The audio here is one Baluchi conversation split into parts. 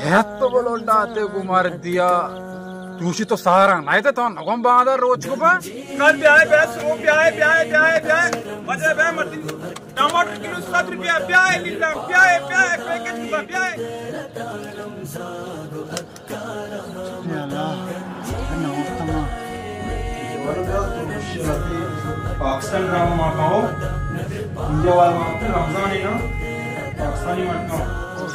ہیت تو بلوڈ داتے گو مار دیا۔ توشی تو سہارا نہ تے تو نگم باندا روچ کو با۔ کر بیائے، بیائے، سو بیائے، بیائے، بیائے، بیائے۔ مزے بیائے، مرتی۔ ٹماٹر کلو ست روپیہ، بیائے، لیلا، بیائے، بیائے، پیکٹ کو با، بیائے۔ یا اللہ، نہ وقت ما۔ پاکستان ڈرامہ ما کہو، انڈیا والا ما کہو، رمضان ہے نا، پاکستانی ما کہو۔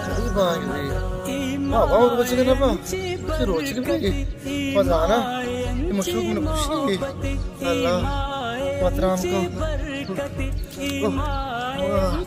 صحیح بات ہے۔ ما باور بچے نا با، روچ کے بھی، مزہ آنا، یہ مشروب میں خوشی ہے۔ اللہ، محترم کو۔ اوہ، اوہ۔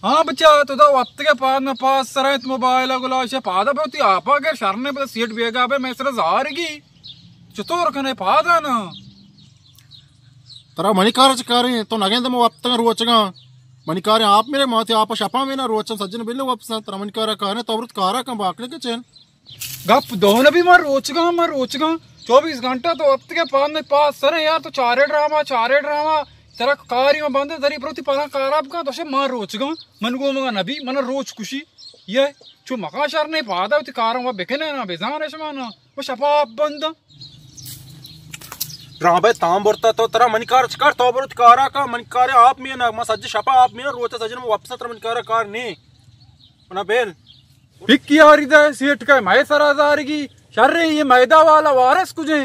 ہاں بچا، تو دا وقت کے پاد نہ پاس سرائت موبائل گلا شے پادا بوتی آپا کے شرنے بس سیٹ بیگا بے میں سر زارگی۔ چطور کنے پادا نا؟ ترا منی کار چ کاریں، تو نگیں دم وپتگاں روچگاں۔ منی کاریں آپ میرے، ما تی آپ شپا مینا روچاں سجن بلے وپساں، ترا منی کارا کاریں، تو برت کارا کن باکلے کے چین۔ گپ دو نبی، ما روچگاں، ما روچگاں۔ چوبیس گھنٹہ تو وپتگے پاند پاس سریں یار، تو چارے ڈرامہ، چارے ڈرامہ، ترا کاری ما بندے دری برو تی پادا کارا بکن، تو شے ما روچگاں، من گو مگا نبی، من روچ کشی۔ یہ چو مکا شر نے پادا تی کارا ما بکنے نا، بزانے شما نا۔ و شپا آپ بند۔ رابع تام برتا تو، ترا منی کار چکار، تو برو تی کارا کا، منی کار آپ مینا، ما سج شپا آپ مینا، روچا سجن ما وپسا ترا منی کارا کار نے۔ منا بیل۔ پکی آری دا سیٹ کا مئے سرا زارگی، شر یہ میدا والا وارث کجے؟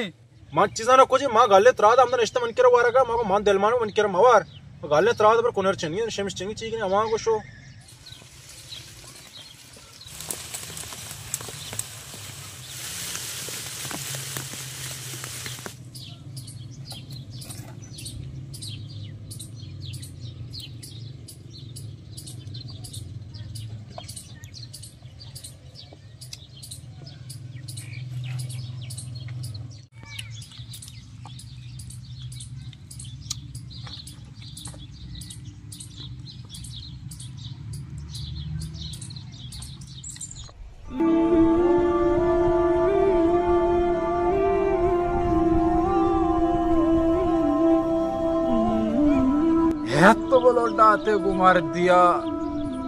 من چیزانا کجے، ما گلے ترا دا ہمدا نشتہ من کرا وارگا، ما من دل مانو من کرا موار۔ ما گلے ترا دا بر کنر چنگی، شمش چنگی چیگنی امان گوشو۔ ہیت تو بلوڈ داتے گو مار دیا۔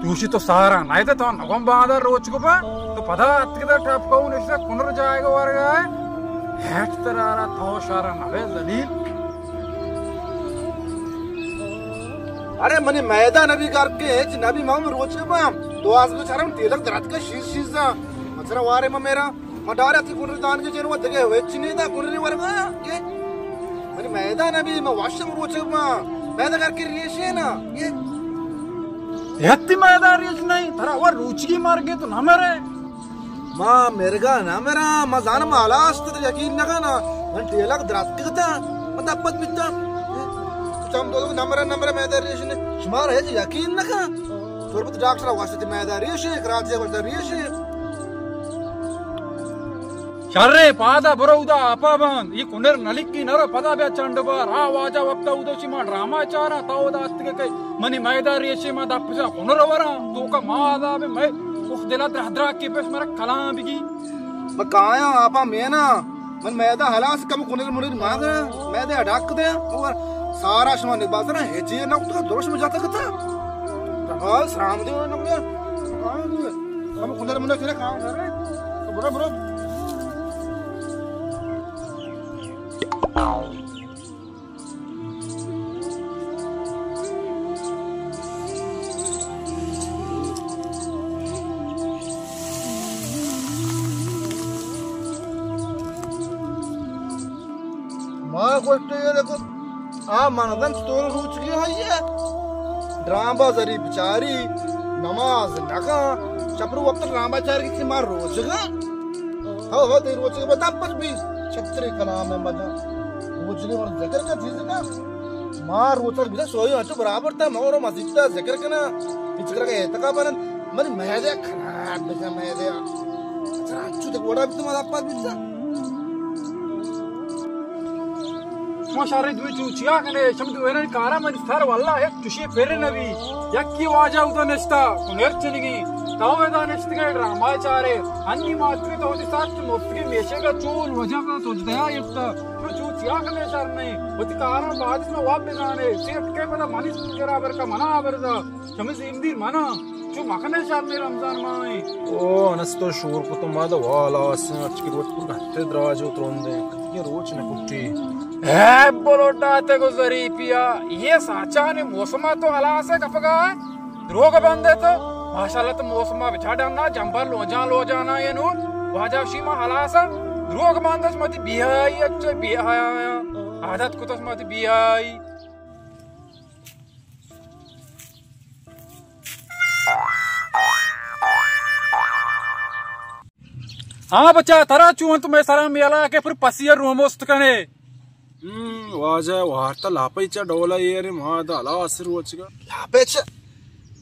توشی تو سہارا نہ تے تو نگم باندا روچ کو با۔ تو پدا اتکے دا ٹپ کو نشتا کنر جائے گا ورگا ہے۔ ہیٹ ترارا تو شارا نہ بے ذلیل۔ ارے منی میدہ نبی گھر کے ہچ نبی، ما روچ کے با۔ دو آز کو چارم تیلک درات کا شیر شیر دا۔ مچرا وارے ما میرا۔ ما ڈارا تی کنری دان کے جنو دگے ہچ نہیں دا کنری ورگا۔ یہ منی میدہ نبی، ما واشم روچ کے با۔ میدہ گھر کے ریشے نا۔ یہ ہتی میدہ ریش نہیں، ترا وہ روچگی مار گئے تو نہ مرے۔ ما مرگا نہ مراں، ما زانم ہلاس تو یقین نہ کنا۔ من ٹیلک دراتک کتا، من دپت بیتا۔ چم دو نمبر نمبر میدہ ریش نے، شمار ہے یقین نہ کنا۔ تربت ڈاکٹر واسطے میدہ ریش، کراچی واسطے ریش۔ شرے پادا برو ادا آپا بند، یہ کنر نلکی نرو پدا بیا چنڈ بار، آ واجہ وقتا ادا شما ڈرامہ چارا، تا ادا اتکے کئی منی میدہ ریشے ما دپ جا کنر وراں، تو کا ما عذاب میں اخ دلا درہ درا کے پیش مرا کلام بگی۔ ما کایاں آپا مینا، من میدہ ہلاس کم کنر منر ما گا، میدہ ڈاک دے، اور سارا شما نبازنا ہچی نہ تو درش مجاتا کتا۔ تمام سلام دے نہ۔ ہم کنر منر کرے کام کرے۔ برو برو۔ آ گوشتے یہ دیکھو، آ مردن ستور روچگی ہے یہ۔ ڈرامہ زری بچاری، نماز نکاں، چپرو وقت ڈرامہ چار کی مار روچگا۔ ہو ہو، تے روچگے بتا پر بھی چھتری کلام ہے مجا۔ روچگے من ذکر کا چیز کا۔ مار روچگ بھی سوئی اچو برابر تا، مگر مسجد تا ذکر کنا۔ اچ کر کے اعتکاف بنن، من میدے خراب بجا میدے۔ اچھا، اچو تے گوڑا بھی تم ادا پر بھی۔ شما شر دوی چو چیا کنے؟ شم دویرانی کارا منی سر واللہ یک چشی پر نبی۔ یکی واجہ اودا نشتا، کنر چنگی۔ تو ادا نشتگے ڈرامہ چارے۔ انی ماتری تو وتی سر چو مستگی میشے گا چول وجہ کا سجدہ یفتا۔ تو چو چیا کنے شر نہیں۔ وتی کارا بعد میں واب بزانے۔ سیٹ کے پتا منی کرا برکا منا برزا۔ شمے زیمدیر منا، چو مکنے شر میں رمضان ماہیں۔ او انس تو شور کو تو ما دا والا اسیں اچکی روچ پر گھنٹے دراج و تروندے۔ کتگیں روچ نہ کٹی۔ اے بلوٹا تے گو ظریفیا، یہ ساچانے موسما تو ہلاس ہے کپگا ہے۔ دروگ بندے تو، ماشاءاللہ تو موسما بچا ڈننا، جمبر لوجان لوجانا یہ نور۔ واجہ شیما ہلاس ہے، دروگ بندے متی بیائی، اچھے بیایا۔ عادت کو تو متی بیائی۔ ہاں بچا، ترا چون تو میں سرا میلا کے پر پسی روموست کنے۔ ہم، واجہ وارتا لاپی چا ڈولا یہ رے ما دا لا اسر روچگا۔ لاپی چا؟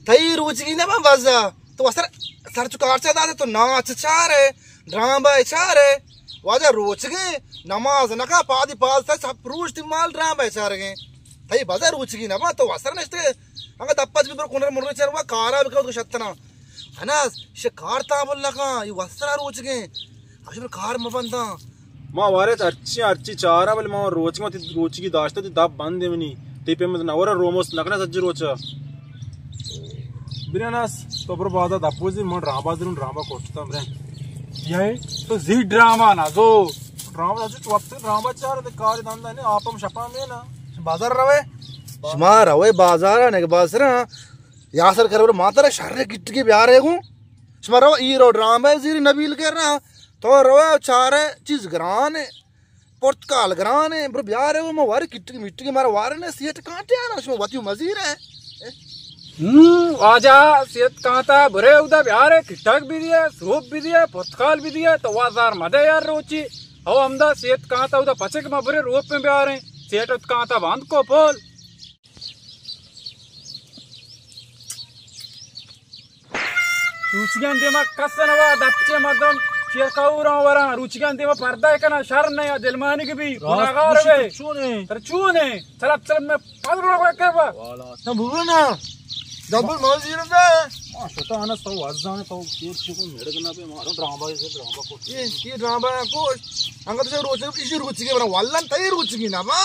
تئی روچگی نہ بازا۔ تو اسر سر چکار چا داتے تو ناچ چارے۔ ڈرامہ ء چارے، واجہ روچگیں، نماز نہ کا، پادی پاد تا سب روچ تی مال ڈرامہ ء چارگیں۔ تئی بزا روچگی نہ با، تو وسر نشتے۔ انگا دپت بی پر کنر مرنے چر وا کارا بکا تو شتنا۔ اناس، شکار تا بل لگا، یہ وسرا روچگیں۔ اشبر کار مبنداں۔ ما وارت ہرچی، ہرچی چارا بل ما روچگیں، تی روچگی داشتا تی دپ بند منی۔ تی پہ من نورا روموس نکنا سجی روچا۔ برے انس، تو برو بازار دپ بوزی، من ڈرامہ بازی رون، ڈرامہ کوٹتا برے۔ یہ تو زی ڈرامہ نہ زو۔ ڈرامہ نہ زو، چو وقت ڈرامہ چار دے کار دندا نے، آپ ہم شپا میں نا۔ بازار روے؟ شما روے بازار نے کہ بازار، یاسر کر برو ماتر شر کٹکی بیارے گو۔ شما رو ای رو ڈرامہ زیر نبیل کر رہا۔ تو روے چارے چیز گران ہے۔ پرتکال گران ہے، برو بیارے، وہ میں وارے کٹک مٹک مارا وارے نے، سیٹ کانٹے آنا، شما وتی مزیر ہے۔ ہم، واجہ سیت کانتا برے اودا بیارے، کٹک بھی دیے، سوپ بھی دیے، پرتکال بھی دیے، تو وازار مدے یار روچی۔ او ہمدا سیت کانتا اودا پچک ما برے روپ میں بیارے، سیٹ ات کانتا باند کو پول۔ روچگان دیما کس نوا، دپچے مردم چیر کاوراں وراں، روچگان دیما پردہ کنا، شر نہ یا دلمانگ بی، راست گناہگار گوشی وے۔ تو چون ہے؟ تر چون ہے؟ چلپ چلپ میں پدر لگا کربا۔ والا۔ تو بولو نا۔ دبل مال زیر دے۔ ما شتا انس تو وزان تو چیر چکو میڑ کنا پہ مارو ڈرامہ سے ڈرامہ کو۔ یہ، یہ ڈرامہ کو۔ انگا تو روچے کسی روچگی بنا، واللہ تئی روچگی نا با۔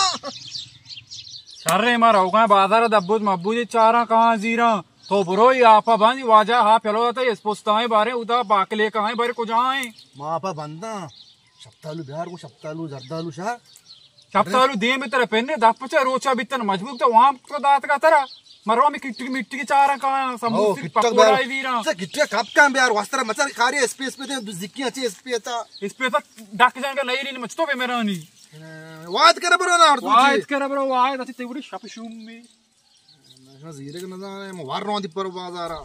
شر ما روگاں بازار دبوت مبوت چاراں کہاں زیراں۔ تو برو، یہ آپا بند، واجہ ہا پلو تا، اس پستائیں بارے، ادا باکلے کہاں بارے کجائیں؟ ما آپا بنداں۔ شپتالو بیار کو، شپتالو، زردالو شاہ۔ شپتالو دیم تر پنے، دپ چا روچا بیتن مجبور تو وام تو دات کا ترا۔ مرو ہمیں کٹکی مٹکی چاراں کہاں، او، سموسے کٹک پکوڑا بیار۔ ہی دیراں۔ سے کٹک کپ کم بیار، واسطہ مچار کاری اسپیس پہ دے، دو زکی اچھے اسپیس تا۔ اسپیس تا ڈاک جان کا نہیں لینی مچ تو بے میرانی۔ واحد کرے برو نا، اور تو واحد جی۔ کرے برو، واحد اچھے تیوری شپ شوم میں۔ شما زیرگ نہ زانے، ما ور رون دی پر بازارا۔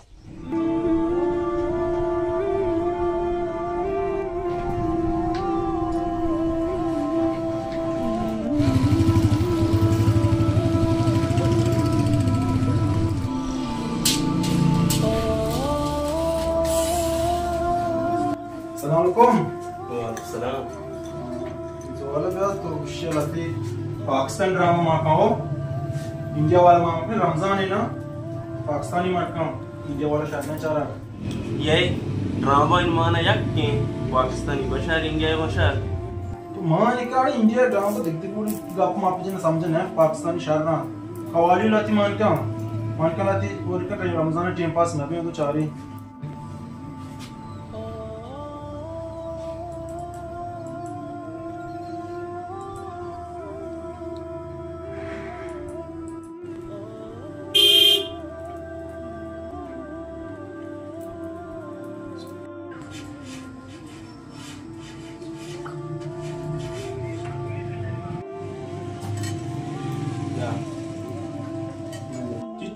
السلام علیکم۔ وعلیکم السلام۔ سوال بیا تو گوشی لتی پاکستان ڈرامہ ما کاو، انڈیا والا ما کاو، رمضان ہے نا، پاکستانی ما کاو، انڈیا والا شاید نہ چارا۔ یہ ڈرامہ ان مانا یک کے پاکستانی بشار، انڈیا بشار۔ تو ما نے کہا انڈیا ڈرامہ دیکھ دیکھ بولی گپ ما پجن سمجھ نہ پاکستانی شہر نا۔ قوالی لاتی مان کا، مان کا لاتی اور کا رمضان ٹائم پاس نہ بھی تو چاری۔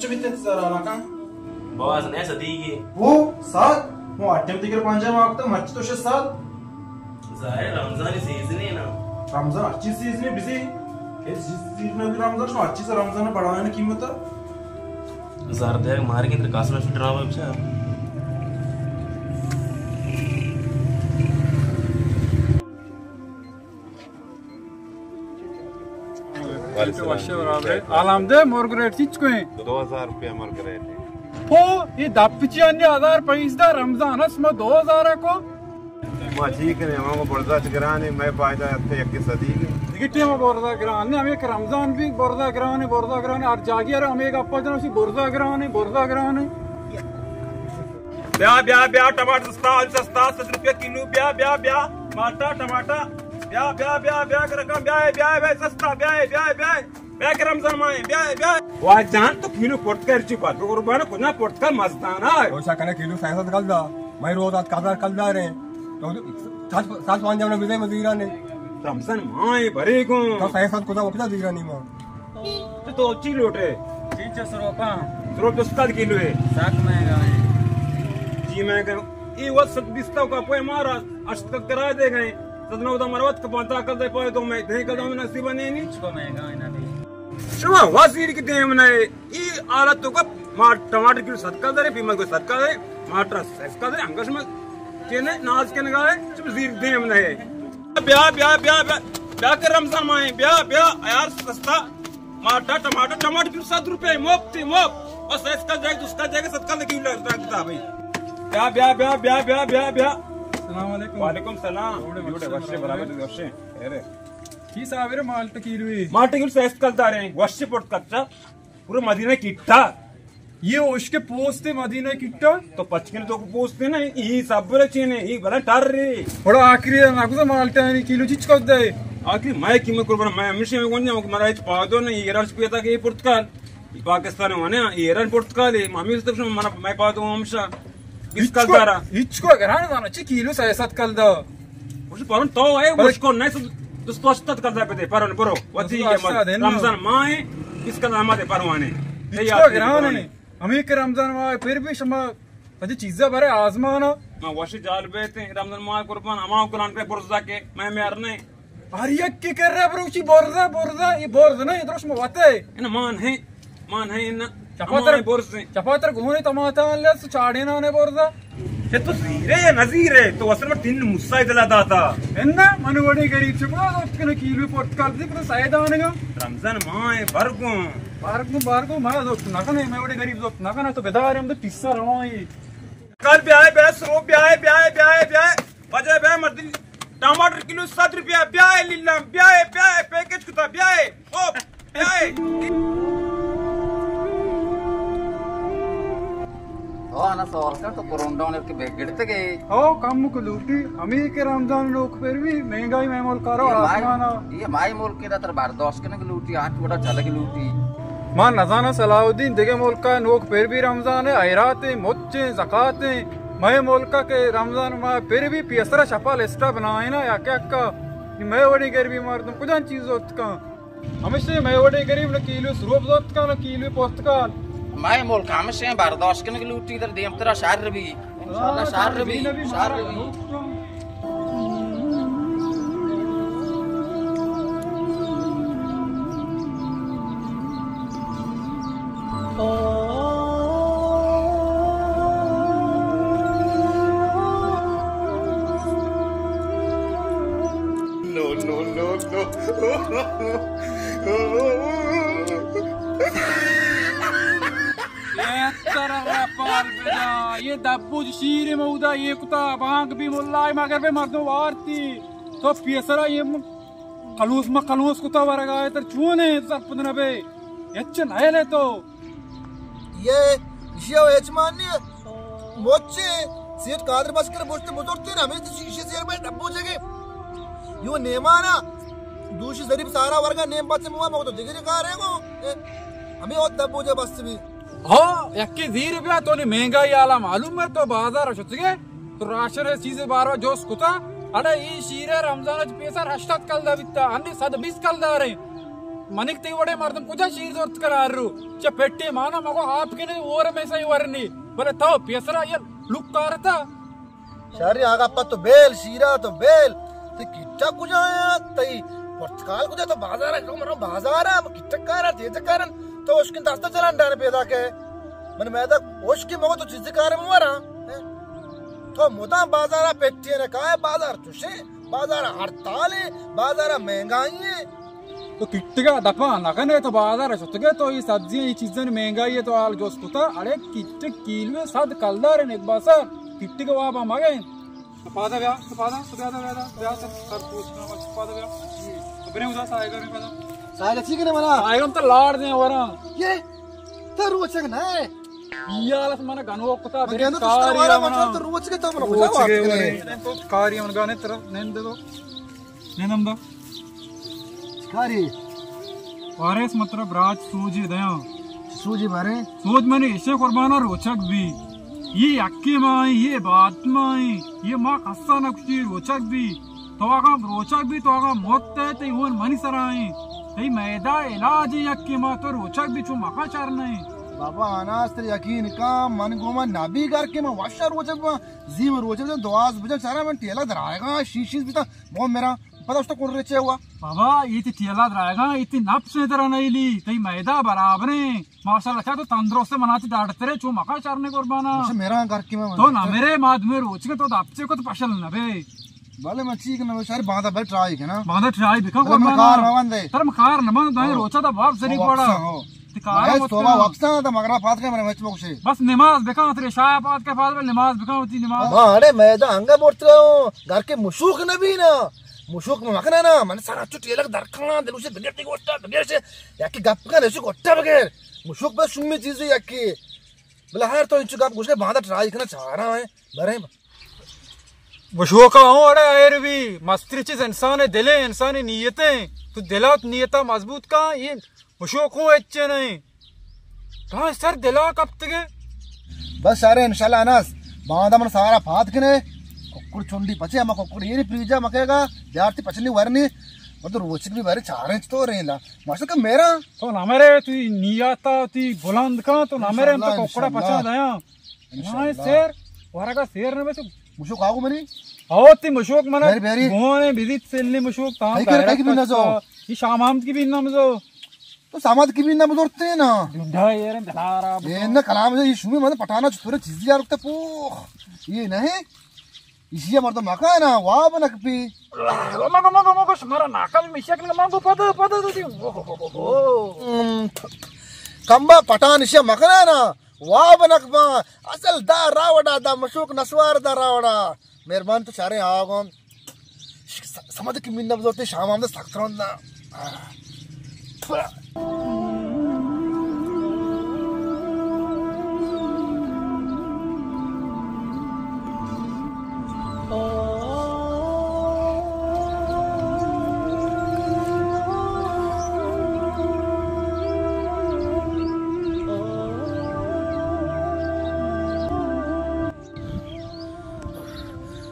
چه بیت انتظار آنا کن؟ باز نه صدیقی. او، سات؟ مو اٹم دیگر پنجاہ ماہ کتا، مرچی تو شش سات. ظاہر رمضان سیزن ہے نا. رمضان ہر چیز سیزن ہے، بزی. ہیچ چیز سیزن نہ بی رمضان، شما ہر چیز رمضان بڑھانے قیمت. زردگ مارگیں در کاسم ڈرامہ بچا. وشے برابر. الحمد مرگ ریٹ چیچ کوئیں؟ دو ہزار روپیہ مرگ ریٹ ہے. او، یہ دپ چی انی ہزار پیسہ دا رمضان اس ما دو ہزار کو. ما چی کریں، ہم کو برزا چ گرانے، میں فائدہ تے یک صدی کے. دیگه ٹیم برزا گرانے، ہم یک رمضان بھی برزا گرانے، برزا گرانے، ہر جاگی ارے ہم ایک اپا جنو سی برزا گرانے، برزا گرانے. بیا، بیا، بیا، ٹماٹر سستا، آل سستا، سد روپیہ کلو، بیا، بیا، بیا، مالٹا، ٹماٹر، بیا، بیا، بیا، بیا، رقم، بیا، بیا، بیا، سستا، بیا، بیا، بیا، بیا کہ رمضان ماہ، بیا، بیا. واہ جان، تو کلو پورت کر چی بات، قربان کنا پورت کر مستانا. روشا کنا کلو سیاست کل دا، میں روز آت قدر کل دا رہے. تو ساس، ساس وانجا نہ بزے مزیرانے. رمضان ماہ برے گو. تو سیاست کدا وقتا زیرانی ما. تو، تو چی لوٹے؟ چینچو سروپا. سروپ دو سد کلو ہے. ساک مہنگا ہے. جی مہنگا. اے وقت سد بیستا کا پوئے مارا، اشت کرا دے گئے. سد نو دا مروت کا پانتا کل دے پائے تو میں دے کل دے نصیب نہیں نی. اس کو مہنگا ہے نا بھی. شما وزیر کی دیم نہ ہے. ای حالت تو کا ما ٹماٹر کلو سد کل دے، پیمل کو سد کل دے، ماٹر سد کل دے، انگش میں چینے ناز کے نگاہ ہے، چپ زیر دیم نہ ہے. بیا، بیا، بیا، بیا، بیا کہ رمضان ماہ، بیا، بیا، یار سستا. ماٹا، ٹماٹر، ٹماٹر کلو سد روپے، مفت، مفت. بس اس کا جائے، اس کا جائے، ست کا لگی لگتا بھائی. بیا، بیا، بیا، بیا، بیا، بیا، بیا. السلام علیکم. وعلیکم السلام. جوڑے جوڑے، وشے وشے برابر، برابر. وشے. ارے. کی صاحب رے مالٹا کلو ہے؟ مالٹا کلو سیست کل دارے، وشے پورت کچا. پورا مدینہ کٹا. یہ اوشکے پوستے مدینہ کٹا. تو پچ کلو تو پوستے نا، یہ صبر چینے، یہ بلا ٹر رے. بڑا آخری ہے، نہ گزا مالٹا نہیں، کلو چیچ کس دے. آخری میں قیمت قربان، میں ہمیشہ میں کون جاؤں، مرا ہیچ پادو نہیں، یہ رش پیتا کہ یہ پرتکال. یہ پاکستان میں نے، یہ رن پرتکال ہے، ہمیں تو من، میں پادو ہمیشہ. بیس کل دارا. ہچ کو گران دانا، چی کلو سیاست کل دا. وش پرون تو ہے، بس. وش کو نہیں، دوست واسطہ کل دا پہ دے، پرون برو. وتی دوست واسطہ دے نا. رمضان ماہ ہے، بیس کل ہم دے پروانے. ہچ کو گران ہے. ہمیں کہ رمضان ماہ پھر بھی شما اجی چیزا برے آزمانا. ما وش جال بیتے، رمضان ماہ قربان، ہما گلان پہ برزا کے، میں میار نہیں. ہر یک کے کر رہا بروچی برزا، برزا، یہ برز نہیں، درست میں وتے. ان مان ہے، مان ہے ان. چپاتر ہمارے برز ہیں. چپاتر گونے تماتا لس چاڑے نانے برزا. چہ تو زیرے یا نزیرے، تو اصل میں تین موسیٰ دلا داتا. انا من وڑے غریب چپا، تو کنے کیلو پورت کال دی، تو سایہ دانگا. رمضان ماہ ہے، برگوں. برگوں، برگوں، ما دوست نہ کنے، میں وڑے غریب دوست نہ کنے، تو بدار ہم تو ٹسا روان ہی. کل بیائے، بیائے، سرو بیائے، بیائے، بیائے، بیائے. بجائے بیائے، مردی ٹماٹر کلو سد روپیہ، بیائے لیلام، بیائے، بیائے، پیکج کتا، بیائے. او، بیائے. ہو، انا سوال کر تو کرونڈا نے کہ بیگ گڑتے گئے. ہو، کم کو لوٹی، ہمیں کہ رمضان لوگ پھر بھی مہنگائی میں ملک کرو، یہ مائی، آسمانا. یہ مائی ملک کے دا تر برداشت کرنے کی لوٹی، آٹھ وڑا چلے کی لوٹی. ما نزاناں صلاح الدین، دگہ ملکا نوک پھر بھی رمضان ہے، خیرات ہیں، مچ ہیں، زکات ہیں. مئے ملکا کہ رمضان ما پھر بھی پیسرا شپا لسٹا بنائینا، یک یکا. نی مئے وڑی غریبی مردم کجان چیز زوت کن؟ ہمیشہ مئے وڑی غریب نہ کیلو سروپ زوت کن، نہ کیلو پوست کن. مئے ملک ہمیشہ برداشت کنگ لوٹی، در دیمترا شر بھی. انشاءاللہ شر بھی، شر بھی. No, no, no, no. اے ترا پال بدا، یہ دبوج شیر مودا، یہ کتا بانگ بھی ملا، مگر بے مردم وارتی. تو پیسرا یہ م-، کلوس ما کلوس کتا ورگا ہے، تر چونے سرپد نہ بے. اچھا نہ لے تو. یہ، یہ اچمان نہیں. موچے، سیٹ قادر بس کر بوشتے بزرگتے نا، ہمیں تو شیشے سیر میں ڈبو جگے. یو نیمانا، دوشی ظریف سارا ورگا نیم پاتے موا مگو تو دگری کار ہے گو. اے، ہمیں اور ڈبو جگے بس بھی. ہو، یکی زیر بیا تو نی مہنگائی حالا معلوم ہے، تو بازار شتگے، تو راشن چیز بارو جوس کتا، اڑے ای شیرے رمضان اچ پیسر ہشتاد کلدار بیتا، ہنی صد بیست کلدار ہے. منک تئی وڑے مردم کجا شیر زرت کر آر رو؟ چہ پٹے مانا مگو آپ کے نہیں اور میں سہی ورنی۔ بلے تو پیسرا یہ لک کارتا۔ شاری آگا پہ تو بیل، شیرا تو بیل۔ تئی کٹا کجا ہے؟ تئی پرتکال کجا؟ تو بازار ہے، مرو بازار ہے، کٹا کارا، تیز کارن۔ تو اشکن دستا چلان ڈانے پیدا کے۔ من میدا اشکی مگو تو چیز کارے مورا۔ تو مدام بازارا پٹی نہ کائے، بازار چوشے، بازار ہڑتال ہے، بازار مہنگائی ہے۔ تو کٹگا دپا نہ کنے، تو بازار شتگے، تو یہ سبزیاں، یہ چیزاں مہنگائی ہے، تو حال جوست کتا، اڑے کٹگ کیلو صد کلدار ہے، نگباسا کٹگ وابا مگے۔ تو پادا بیا، تو پادا، تو بیا، تو بیا، بیا، تو سر پوچھ کنا، تو پادا بیا۔ تو برے ادا سائے گرے پادا۔ سائے چی کنے منا؟ سائے تو لاڑ دے ورا۔ یہ تو روچگ نہ ہے۔ یالت من گنوک کتا، من بری گندو تو کاری سر والا منا۔ من تو روچگ تو منا روچگ بجا بات کرے۔ تو کاری من گانے ترا نند دو۔ نندم دا۔ کاری۔ وارث مطلب راج سوجی دیاں۔ سوجی بارے؟ سوج منی ایشیں قربانا روچگ بی۔ یہ یکی مائی، یہ بات مائی، یہ ما قصہ نکشی روچگ بی۔ تو اگاں روچگ بی، تو اگاں موت ہے، تئی ہون منی سرائیں۔ تئی میدا علاج یکی ما تو روچگ بی چو مکا چر نہیں۔ بابا اناس تر یقین کا، من گوما نبی گھر کے من وشا روچگ با، زی من روچگ بجن، دواز بجن، چارا من ٹیلا درائے گا، شیشیز بیتا، بہت میرا پتہ اس تو کون رچے ہوا۔ بابا، یہ تی ٹیلا درائے گا، یہ تی نفس ہے ترا نہیں لی، تئی میدا برابریں۔ ماشاءاللہ، چا تو تندرست منا تی ڈاکٹر ہے، چو مکا چرنے قربانا۔ ماشاء میرا گھر کی میں تو نہ میرے ماد میں روچ کے تو دپچے کو تو پشل نہ بے۔ بلے من چی کناں، ساری باندا بل ٹرائی کناں۔ باندا ٹرائی بکا بلے من قربانا۔ کار نہ بندے۔ تر من کار نہ بند، دائیں ہو۔ روچا دا باب سری ہو، پڑا۔ واپساں ہو۔ تی کار بھائی مت توبہ کنا۔ واپساں، تو مگرا پات کے میرے مچ بخشے۔ بس نماز بکا، تیرے شاہ پات کے پات نماز بکا، تی نماز۔ ما اڑے میدان انگا برت رہا ہوں، گھر کے مشوق نہ بھی نا۔ مشوق ما مکنا نا، من سارا چو ٹیلک درکھاں، دلو سے بگیر تی گوشتا، بگیر سے، یا کہ گپ کن، ایسے گوٹا بگیر۔ مشوق بس شمی چیزی یا کہ۔ بلے ہر تو انچو گپ گوشے، باندا ٹرائی کنا چارا ہے، برے۔ مشوقا ہوں اڑے آئر بھی، مستری چیز انسان دلے، انسان نیتے۔ تو دلات نیتا مضبوط کا، یہ مشوق ہوں اچے نہیں۔ کہاں سر دلا کپتگے؟ بس سارے انشاءاللہ انس، باندا من سارا پات کنے، ککڑ چنڈی پچے، ہما ککڑ یہ پریجا مکے گا، بیارتی پچنی ورنی، مطلب روچک بھی بارے چاریں چطور ہیں لا۔ ماشاءاللہ کہ میرا۔ تو نہ مرے، تو نیاتا، تو بلند کن، تو نہ مرے، ہم تو انشاءاللہ، ککڑا پچا انشاءاللہ۔ دیا۔ انشاءاللہ۔ ہاں، سیر، ورگا سیر نہ بچو۔ مشوق آگو منی؟ او، تی مشوق منا۔ بیری، بیری۔ بہانے بیدیت سلی مشوق، تاں کئی کر، کئی کی بھی نہ زو۔ یہ شام آمد کی بھی نہ مزو۔ تو ساماد کی بھی نہ بزرتے نا۔ ڈھا یہ رن دلارا۔ یہ نہ کلام یہ شومی مدد پٹانا چطور چیزی یار رکھتے پوخ۔ یہ نہیں۔ ایشی ءَ مردم مکن ءَ واب نہ کپی۔ مگو، مگو، مگو، شمارا ناکامی میشک نہ، مگو، پدا، پدا، پدا۔ ہم، کمبا پٹان ایشی ءَ مکن ءَ نا، واب نہ کپاں۔ اصل دا راوڑا، دا مشوک نسوار دا راوڑا۔ مہربان تو چارے آگم۔ س-، سمجھ کہ من نبزورتے شام آمدہ سخت روندا۔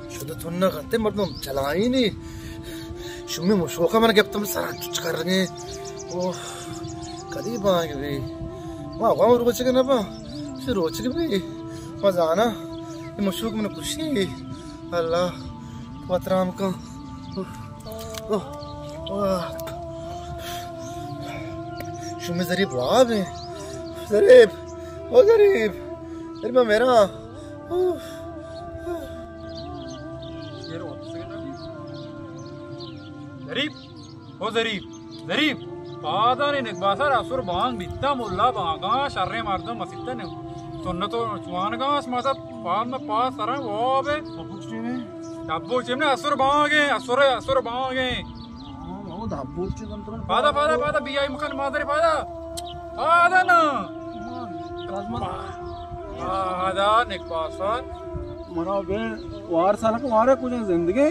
شده تو نکنتے مردم چلائینی۔ شمی مشوکا من گپتم سران چچ کرگیں۔ اوہ، کدی بانگ بی؟ ما غم روچگ نہ با۔ چه روچگ بی؟ ما زانا، یہ مشوک من کشی۔ اللہ، پترام کن۔ اوہ، اوہ، اوہ۔ شمی ظریف واب ہیں۔ ظریف، او ظریف، ظریف میرا۔ اوہ۔ ظریف، او ظریف، ظریف، پادانی نگباسر اسر بانگ بیتا، ملا بانگاں، شریں مردم مسیت نے۔ سنت و چوانگاں، اس مذہب پاد میں پاس سرا واب ہے۔ ڈبو چیم نے، اسر بانگ ہے، اسر، اسر بانگ ہے۔ پادا، پادا، پادا، بی آئی مکن مادری پادا۔ پادا نا۔ پادا نگباسر۔ منا بے وار سالک وارے کجیں زندگی۔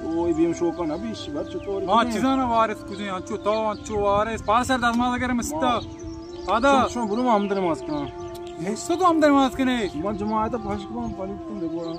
اوئے بیم شوکا نہ بیش بر چطور ما چیزاں نہ وارث کجیں، انچو تو، انچو وارث۔ پاس سر دزماز اگر مستا۔ پادا۔ شما، شما برو ما ہمدر نماز کنا۔ ایسو تو ہمدر نماز کنے۔ من جماعت پاش کو پلیت تم بگورا۔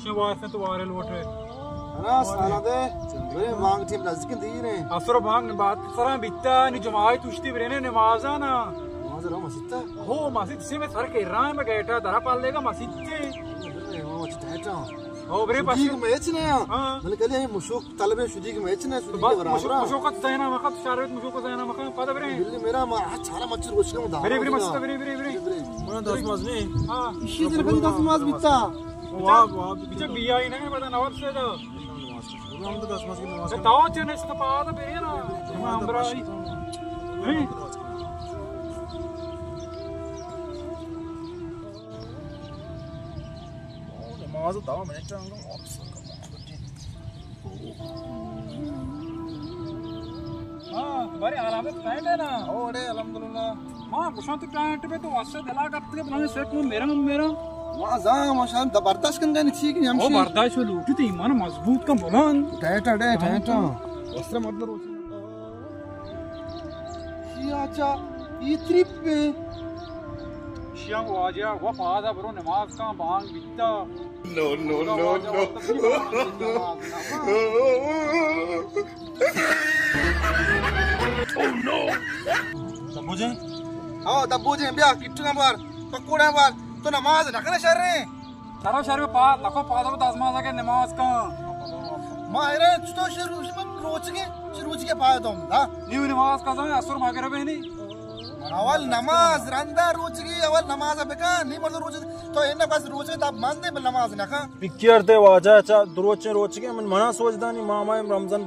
شے واسطے تو وارے لوٹ رہے۔ انا سالا دے، برے بانگ ٹیم نزدیک دیر ہیں۔ اثر بانگ بات سرا بیتا، نی جماعت اشتی برے نے نمازانا۔ نماز رو مسیتا؟ ہو، مسیت سے میں سر کے رہا ہے، میں گیٹا درا پال لے گا مسیت سے۔ برے، وہ اچھا ٹائٹا۔ ہو، برے، بس۔ شدیگ میں اچ نہ۔ ہاں۔ من کہلے مشوق طلبے شدیگ میں اچ نہ، تو شدیگ بس برابر۔ مشوق، مشوق زینا مخت، شارت مشوق زینا مخت، پتہ برے۔ بلے میرا ما چارا مچ روش کا دا۔ برے، برے، مسیت، برے، برے، برے، برے۔ برے۔ من دس ماز نہیں۔ ہاں۔ شی دل کدی دس ماز بیتا۔ واب، واب۔ پیچھے بی آئی نہ، پتہ نواب سے دا۔ ہم تو دس ماز کی نماز اے، تاو چنے سے تو پادا برے نا۔ ہم امرائی۔ نہیں۔ نماز دعوا میں چاہوں گا واپس۔ ہاں، تمہاری علامت پینٹ ہے نا؟ او، اڑے، الحمدللہ۔ ہاں، گوشاں تو پینٹ پہ تو واسطے دلا کرتے، بلائیں سیٹ میں میرا، میرا۔ واہ، زاں، ماشاءاللہ، برداشت کن گا نہیں، ٹھیک نہیں، ہم او، شی۔ برداشت لوٹی تو ایمان مضبوط کن بلند۔ Tight, tight, tight. واسطے مت کرو۔ شی آچا، ای تریپ پہ۔ شیاں واجہ، و پادا برو نماز کن، بانگ بیتا۔ نو، نو، نو، نو۔ دبو جان۔ ہاں، دبو جان، بیا، کٹنا بار، پکوڑا بار، تو نماز نہ کنے شر رہے۔ شرو شرو پا، لکو پادو دزماز کے نماز کا۔ ما ایرے چتو شروع، روچ کے، روچ کے پائے تو ہم، ہاں؟ نیو نماز کا زمان، اثر مغرب ہے نہیں۔ اول نماز، رندا روچگی، اول نماز بکن، نی مرد روچ، تو انہ بس روچ تب مندے بل نماز نکن۔ پکر تے واجہ چا دروچیں روچگی من منا سوچ دانی ماما رمضان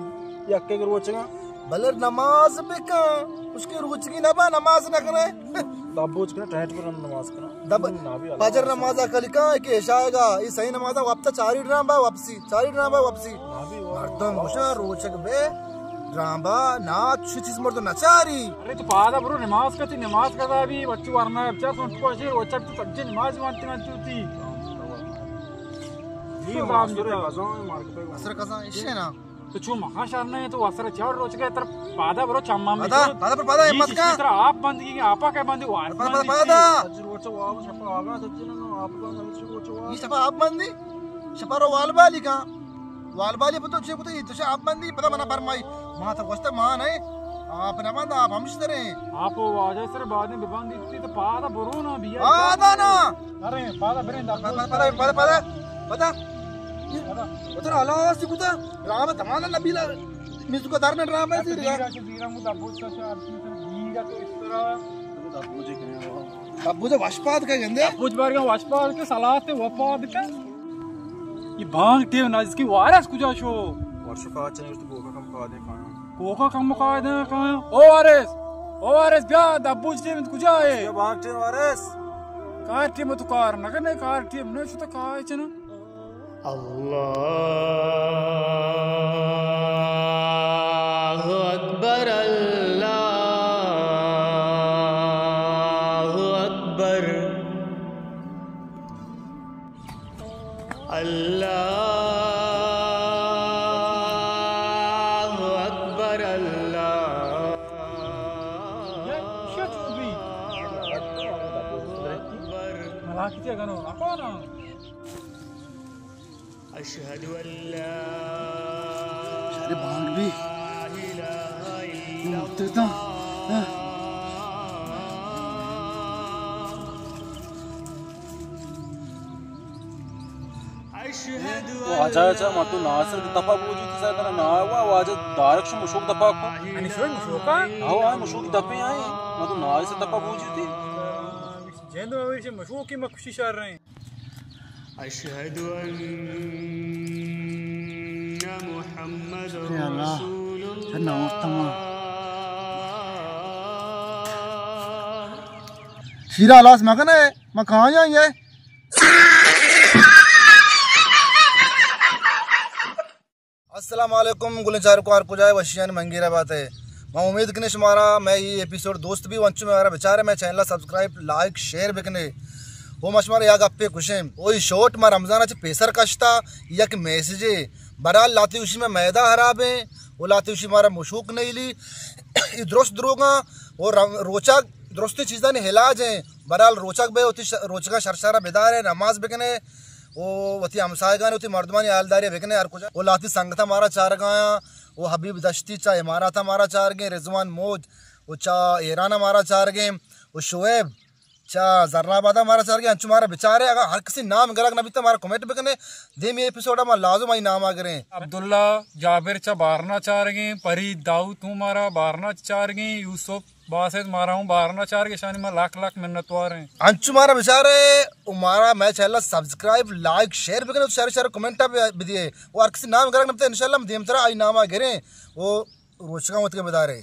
یکے روچگا۔ بلے نماز بکن، اس کے روچگی نبا نماز نکنے۔ دبوچ کنا ٹائٹ پر نماز کنا۔ دب-، فجر نماز کلی کان کہ عشاء گا، ای صحیح نماز وقت چاری ڈرام با واپسی، چاری ڈرام با واپسی۔ مردم گوشاں روچگ بے ڈرام با نا چھ چیز مردم نچاری۔ ارے تو پادا برو نماز کتی، نماز کتا بھی بچو ورنا بچار سن تو شیر روچگ تو سجے نماز وانتی وانتی ہوتی۔ اثر قضا ایشے نا۔ تو چون مخا شر نہ تو وسر چار روچ کے تر پادا برو چمم پادا، پادا پر پادا ہمت کا۔ ترا آپ بندگی کے آپا کے بندی وار پادا، پادا، پادا۔ اج روچ واب شپا آگا سچے نہ آپ بند، اج روچ واب۔ یہ شپا آپ بندی، شپا رو وال بالی کا۔ وال بالی پتو چے پتو، یہ تو آپ بندی، پتا منا فرمائی۔ ما تو گوشتا ما نہیں، آپ نہ بند، آپ ہمش دریں۔ آپ واجہ سر بعد میں ببندی تو پادا برو نا بیا۔ پادا نا۔ ارے، پادا بریں، پادا، پادا، پادا، پادا، پادا۔ پادا۔ ادھر حالا سی کتا، رام تمانا نبیلا، میز کو در میں ڈرام ہے، زیرا۔ زیرا، زیرا، مو دبوچ کا چار چیز، زیرا تو اس طرح۔ دبوچ کے وشپاد کا گندے۔ دبوچ بار کا وشپاد کے صلاح تے وفاد کا۔ یہ بانگ ٹیم نہ، اس کی وارث کجا شو؟ ورشو کا چنے تو بوکا کم کا دے کھانا۔ کوکا کم مقاعدہ کایا۔ او وارث، او وارث، بیا، دبوچ ٹیم کجا ہے؟ بیا بانگ ٹیم وارث۔ کار ٹیم تو کار نہ کنے، کار ٹیم نہ شتا کائے چنا۔ اللہ اکبر، اللہ اکبر۔ اللہ اکبر، اللہ اکبر۔ اشہد ان لا شر بانگ بھی۔ الہ الا اللہ۔ واجہ چا ما تو ناصر دپا بوجی تھی سر نا وا واجہ دارک شو مشوک دپا کو۔ انی شو مشوکا؟ ہاں، ہاں، مشوک دپے آئے۔ ما تو ناصر دپا بوجی تھی۔ جند ما ویش مشوکی ما خوشی شار رہے ہیں۔ اشہد ان محمد رسول اللہ۔ شکریہ اللہ۔ شیرا لاس مکنے، ما کہاں جائیں گے؟ السلام علیکم، گلیں چاروکاں ہر کجا ئے وشیانی منگیرا بات ئے۔ ما امید کنیں شمارا مئے اے ایپیسوڈ دوست بی، انچو مئے وارا بچارے، مئے چینل سبسکرائب، لائک، شیئر بکنے۔ او ما شمارا یا گپے کشیں، او ای شوٹ ما رمضان چہ پیسر کشتا، یک میسجے، برحال لاتی وشی مئے میدہ خراب ہیں، او لاتی وشی مارا مشوک نیلی، ای درست دروگاں، او رم-، روچگ درستیں چیزانی علاج ہیں۔ برحال روچگ بے، وتی ش-، روچگاں شرشارا بدارے، نماز بکنے۔ او وتی ہمسایگان، وتی مردمانی حالداری بکنے ہر کجا۔ او لاتی سنگتا مارا چارگایا، او حبیب دشتی چا اماراتا مارا چارگیں، رضوان موج او چا ایرانا مارا چارگیں، او شعیب چا زرآبادا مارا چارگیں۔ انچو مارا بچارے، اگر ہر کسی نام گرگ نہ بیتا مارا کمنٹ بکنے، دیمی ایپیسوڈا ما لازم آئی ناما گریں۔ عبداللہ جابر چا بارنا چارگیں، فرید داؤد ہوں مارا بارنا چارگیں، یوسف باسط مارا ہوں بارنا چارگیں، شانی ما لاکھ لاکھ منتوار ہیں۔ انچو مارا بچارے، او مارا مئے چینل سبسکرائب، لائک، شیئر بکنے، او شیئر شیئر کمنٹ بدیے، او ہر کسی نام گرگ نہ بیتا، انشاءاللہ ہم دیمترا آئی ناما گریں، او روچگاں وتکے بدارے۔